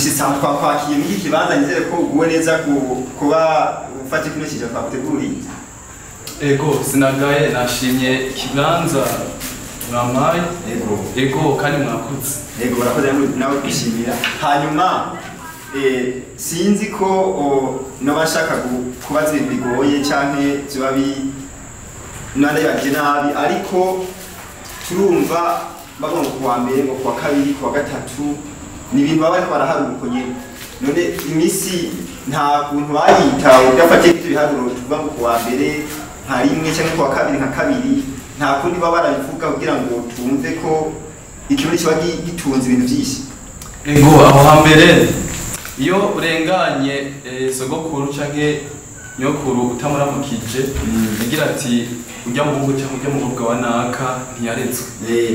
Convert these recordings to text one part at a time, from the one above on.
Ushitse aho twakwakiye muri iki kibanza, nizere ko uguwe neza kuba ufata kino kija twaguteguriye. Ego, sinagaye, nashimye ikibanza mwampaye. Ego. Ego, kandi mwakoze. Ego, urakoze nawe kwishimira. Hanyuma sinzi ko noba nshaka kubaza ibintu bigoye canke vyoba nandabibagije nabi, ariko turumva bavuga ngo kuwa mbere, ngo kuwa kabiri, kuwa gatatu, ni ibintu baba bariko baraharura uko nyene. None imisi nta kuntu bayita udafatiye ivyo biharuro, tuvuga ngo kuwa mbere nka rimwe canke kuwa kabiri nka kabiri, nta kundi baba barabivuga kugira ngo twumve ko ikirundi kiba gitunze ibintu vyinshi? Ego, aho hambere iyo urenganye sogokuru canke nyokuru utamuramukije, agira ati ujya muhungu cyangwa ujya mukobwa wa naka ntiyaretswe.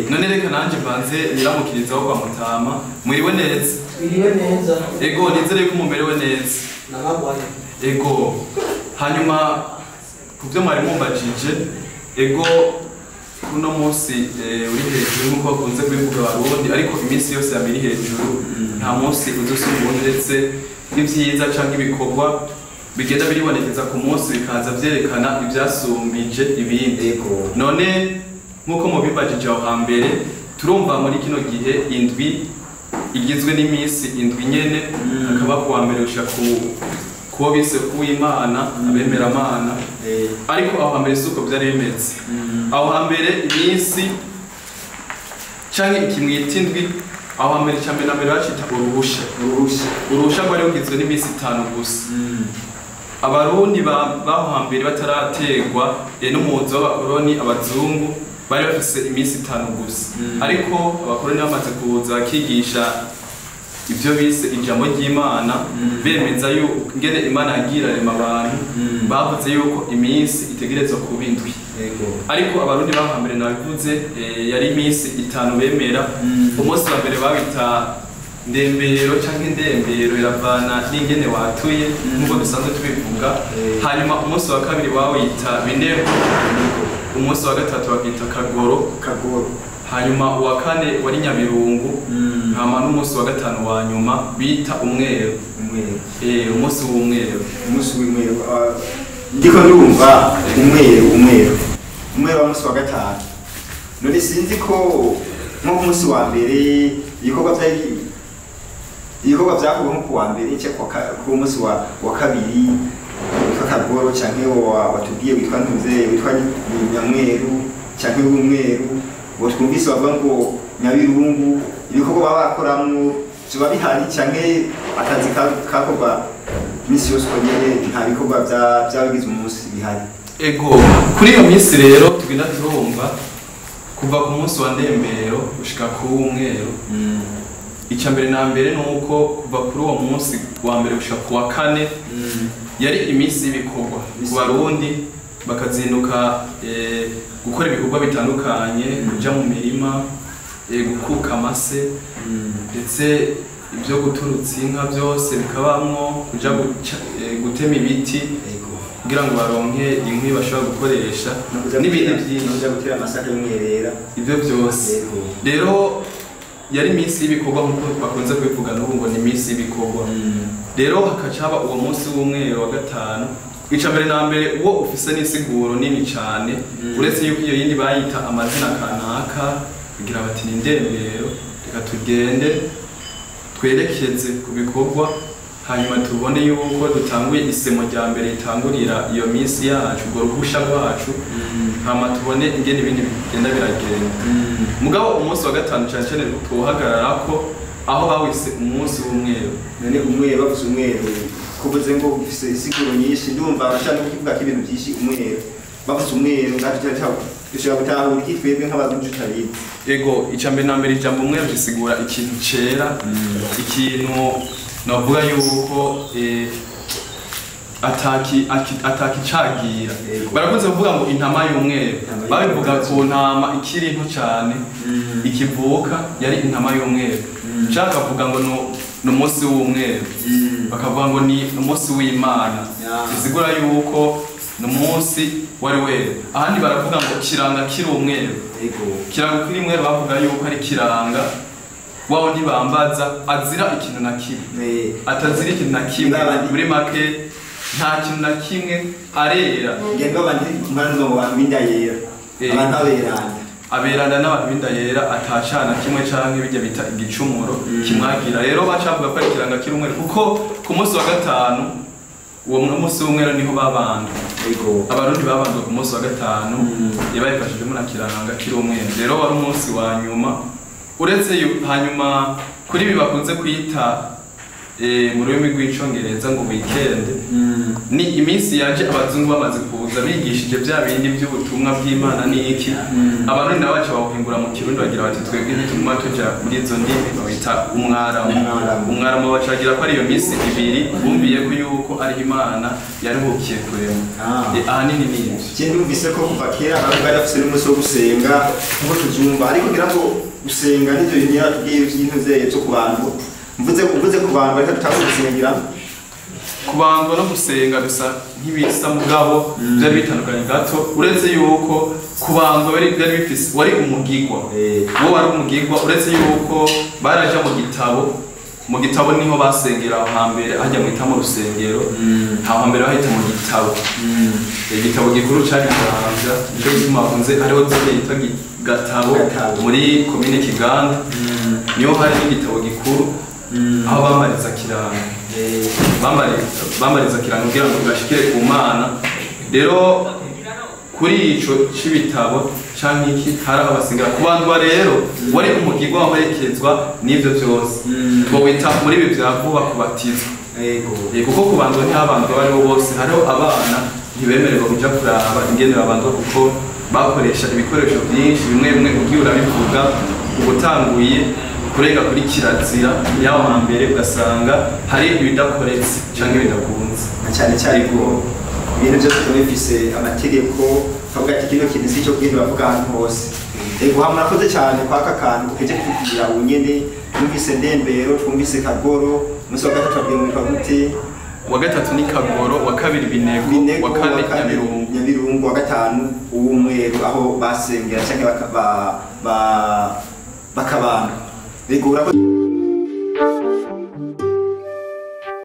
None reka nanje mbanze niramukirizaho kwa mutama. Mwiriwe neza? Twiriwe neza. Ego, nizere ko mumerewe neza. Nabagwaye. Ego, hanyuma ku byo mwari mumbajije, ego, kuno munsi uri hejuru nk'uko bakunze kubivuga Abarundi, ariko iminsi yose yama iri hejuru, nta munsi uzosumba uwundi, ndetse n'ivyiza canke ibikorwa bigenda biribonekeza ku munsi bikaza vyerekana ivyasumbije ibindi. None nk'uko mubibajije, aho hambere turumva muri kino gihe indwi igizwe n'iminsi indwi nyene, hakaba kuwa mbere gushika ku kuwo bise kuw'Imana, abemeramana. Ariko aho hambere si uko vyari bimeze. Aho hambere iminsi canke ikimwita indwi, aho hambere ica mbere na mbere bacita uruhusha. Uruhusha. Uruhusha rwari rugizwe n'iminsi 5 gusa. Abarundi baho hambere bataraterwa n'umuzo w'abakoroni, abazungu, bari bafise iminsi 5 gusa. Ariko abakoroni bamaze kuza bakigisha ibyo bise ijambo ry'Imana, bemeza yuko ingene Imana yagiye irarema abantu, bavuze yuko iminsi itegerezwa kuba indwi. Ariko Abarundi baho hambere, nabivuze, yari iminsi 5 bemera. Umunsi wa mbere bawita ndembero canke ndembero, iravana n'ingene watuye nk'uko dusanzwe tubivuga. Hanyuma umunsi wa kabiri bawita binego, umunsi wa gatatu bakita kagoro. Kagoro. Hanyuma uwa kane wari nyabirungu, hama n'umunsi wa gatanu wa nyuma bita umweru. Umweru. Umunsi w'umweru. Umunsi w'umweru. Ndiko ndumva umweru, umweru, umweru wa munsi wa gatanu. None sinzi ko nko ku munsi wa mbere ibikorwa vyari, ibikorwa vyakorwa nko kuwa mbere canke ku munsi wa kabiri witwa Kagoro, canke watubwiye witwa Ntuze, witwa Nyamweru canke w'umweru, ngo twumvise bavuga ngo Nyabirungu, ibikorwa baba bakoramwo vyoba bihari canke akazi kakorwa imisi yose uko nyene, nta bikorwa vyabigize umunsi bihari? Ego, kuri iyo minsi rero tugenda turumva kuva ku munsi wa ndembero gushika ku w'umweru, icya mbere na mbere ni uko kuva kuri uwo munsi wa mbere gushika ku wa kane yari iminsi y'ibikorwa ku Barundi, bakazinduka gukora ibikorwa bitandukanye, kuja mu mirima, gukuka amase, ndetse ibyo guturutsa inka byose bikabamwo, kuja gutema ibiti kugira ngo baronke inkwi bashobora gukoresha n'ibindi byinshi. No kuja gutera amasaka y'umwerera. Ibyo byose. Rero yari iminsi y'ibikorwa nk'uko bakunze kubivuga n'ubu ngo ni iminsi y'ibikorwa. Rero hakaca haba uwo munsi w'umweru wa gatanu. Ica mbere na mbere uwo ufise n'isiguro nini cane, uretse yuko iyo yindi bayita amazina kanaka kugira bati ni indembero, reka tugende twerekeze ku bikorwa, hanyuma tubone yuko dutanguye isemo rya mbere ritangurira iyo minsi yacu, urwo ruhusha rwacu, hama tubone ingene ibindi bigenda biragenda. Mugabo umunsi wa gatanu cane cane tuwuhagararako, aho bawise umunsi w'umweru. None umweru, bavuze umweru, kuvuze ngo ufise isiguro nyinshi, ndumva abashaka kukivuga ko ibintu byinshi. Umweru, bavuze umweru, natwe dushobora gutahura iki twebwe nk'abarundi tutabizi? Ego, ica mbere na mbere ijambo umweru risigura ikintu cera, ikintu navuga yuko atakicagira. Barakunze kuvuga ngo intama y'umweru, Intama babivuga y'umweru. ku ntama ikiri nto cane, ikivuka, yari intama y'umweru. Nshaka kuvuga ngo ni umunsi w'umweru, bakavuga ngo ni umunsi w'Imana, bisigura yuko ni umunsi wari wera. Ahandi baravuga ngo kiranga kiri umweru. Kiranga kiri umweru bavuga yuko ari kiranga Wawo ntibambaza azira ikintu na kimwe, atazira ikintu na kimwe, muri make nta kintu na kimwe, arera. Ngendo abandi mwana ngo bantu b'inda yera, abantu aberanda, aberanda n'abantu b'inda yera, atacana kimwe canke bijya bita igicumuro kimwagira. Rero bacavuga ko ari Kiranga kiri umweru kuko ku munsi wa gatanu, uwo munsi w'umweru niho babandwa. Abarundi babandwa ku munsi wa gatanu, yabayifashijemo na Kiranga kiri umweru. Rero wari umunsi wa nyuma. Uretse hanyuma kuri ibi bakunze kwita mu rurimi rw'icongereza ngo weekend, ni iminsi yaje abazungu bamaze kuza bigishije bya bindi by'ubutumwa bw'Imana n'iki, Abarundi nabo baca bawuhingura mu Kirundi bagira bati twebwe ntituguma tuja muri izo ndimi, bawita umwaramu. Umwaramu bacagira ko ari iyo minsi ibiri bumviye ko yuko ari Imana yaruhukiye kurema. Ahanini ni ibyo. Je ndumvise ko kuva kera abantu bari bafise n'umunsi wo gusenga nk'uko tuvyumva, ariko ngira ngo gusenga nivyo binyera tubwiye ivy'intuze zo ku bantu. Mvuze ku bantu bariko tutanga gusengera. Kubandwa no gusenga bisa nk'ibisa mugabo byari bitandukanye gato, uretse yuko kubandwa byari bifise wari umugigwa. Wo wari umugigwa, uretse yuko baraja mu gitabo. Mu gitabo niho basengera aho hambere, hajya mu itamo rusengero, aho hambere bahita mu gitabo. Igitabo gikuru cari Muramvya, nico gituma bakunze hariho zone yitwa Gatabo muri komine Kiganda, niho hari n'igitabo gikuru aho bamariza Kiranga. Bamariza Kiranga kugira ngo bashikire ku Mana. Rero kuri ico c'ibitabo canke iki hari aho basengera. Kubandwa rero wari umugigwa waherekezwa n'ivyo vyose, twowita muri ibi vya vuba kubatizwa. Kuko kubandwa ntihabandwa abaribo bose, hariho abana ntibemererwa kuja kuraba ingene babandwa kuko bakoresha ibikoresho byinshi, bimwe bimwe ugiye urabivuga ubutanguye kurenga kuri kirazira yaho hambere, ugasanga hari ibidakoretse canke bidakunze. Na cyane cyane ko ibintu byose tuba bifise amategeko, kavuga ati kino kintu si cyo kugenda bavuga ahantu hose. Ego, murakoze cyane kwa aka kantu ukeje kutugira ubunyene. Twumvise Ndembero, twumvise Kagoro, umunsi wa gatatu wabwiye ngo gute? Wa gatatu ni Kagoro, wa kabiri Binego, wa kane Nyabirungu, Nyabirungu, wa gatanu uw'umweru aho basengera canke bakabana. Ego, urakoze.